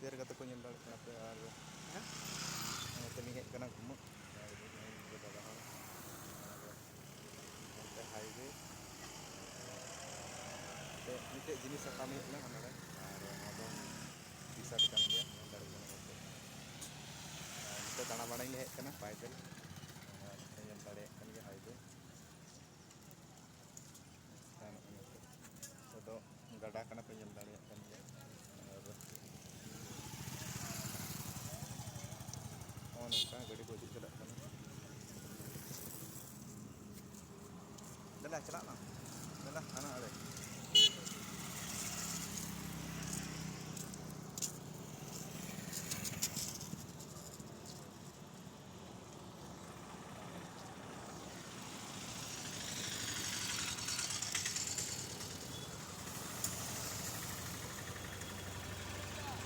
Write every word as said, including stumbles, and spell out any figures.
ᱰᱷᱮᱨ ᱠᱟᱛᱮ ᱠᱚ ᱧᱮᱞ ᱫᱟᱲᱮᱭᱟᱜ ᱠᱟᱱᱟ ᱯᱮ᱾ ᱟᱨ ᱱᱚᱛᱮ ᱞᱤᱧ ᱦᱮᱡ ᱠᱟᱱᱟ ᱜᱷᱩᱢᱟᱹᱜ, ᱟᱨ ᱤᱧ ᱫᱟᱫᱟ ᱦᱚᱲ, ᱟᱨ ᱱᱚᱛᱮ highway, ᱛᱮ ᱢᱤᱫᱴᱮᱡ ᱡᱤᱱᱤᱥ ᱥᱟᱠᱟᱢ ᱦᱮᱡ ᱮᱱᱟ ᱚᱱᱟᱨᱮ, ᱟᱨ ᱱᱚᱣᱟ ᱫᱚ ᱴᱤ ᱥᱟᱨᱴ ᱠᱟᱱ ᱜᱮᱭᱟ, ᱧᱮᱞ ᱫᱟᱲᱮᱭᱟᱜ ᱠᱟᱱᱟ ᱯᱮ᱾ ᱟᱨ ᱱᱚᱛᱮ ᱫᱟᱬᱟ ᱵᱟᱲᱟᱧ ᱦᱮᱡ ᱠᱟᱱᱟ ᱯᱟᱭᱫᱮᱞ, ᱟᱨ ᱯᱮ ᱧᱮᱞ ᱫᱟᱲᱮᱭᱟᱜ ᱠᱟᱱ ᱜᱮᱭᱟ highway᱾ ᱥᱮᱱᱚᱜ ᱠᱟᱱᱟ ᱠᱚ᱾ ᱱᱚᱛᱮ ᱫᱚ ᱜᱟᱰᱟ ᱠᱟᱱᱟ, ᱯᱮ ᱧᱮᱞ ᱫᱟᱲᱮᱭᱟᱜ ᱠᱟᱱ ᱜᱮᱭᱟ᱾ ᱟᱨ ᱱᱚᱜᱼᱚ ᱱᱚᱝᱠᱟ ᱜᱟᱹᱰᱤ ᱠᱚ ᱦᱤᱡᱩᱜ ᱪᱟᱞᱟᱜ ᱠᱟᱱᱟ᱾ ᱫᱮᱞᱟ, ᱪᱟᱞᱟᱜ ᱢᱟ᱾ ᱫᱮᱞᱟ, ᱦᱟᱱᱟ ᱟᱲᱮ᱾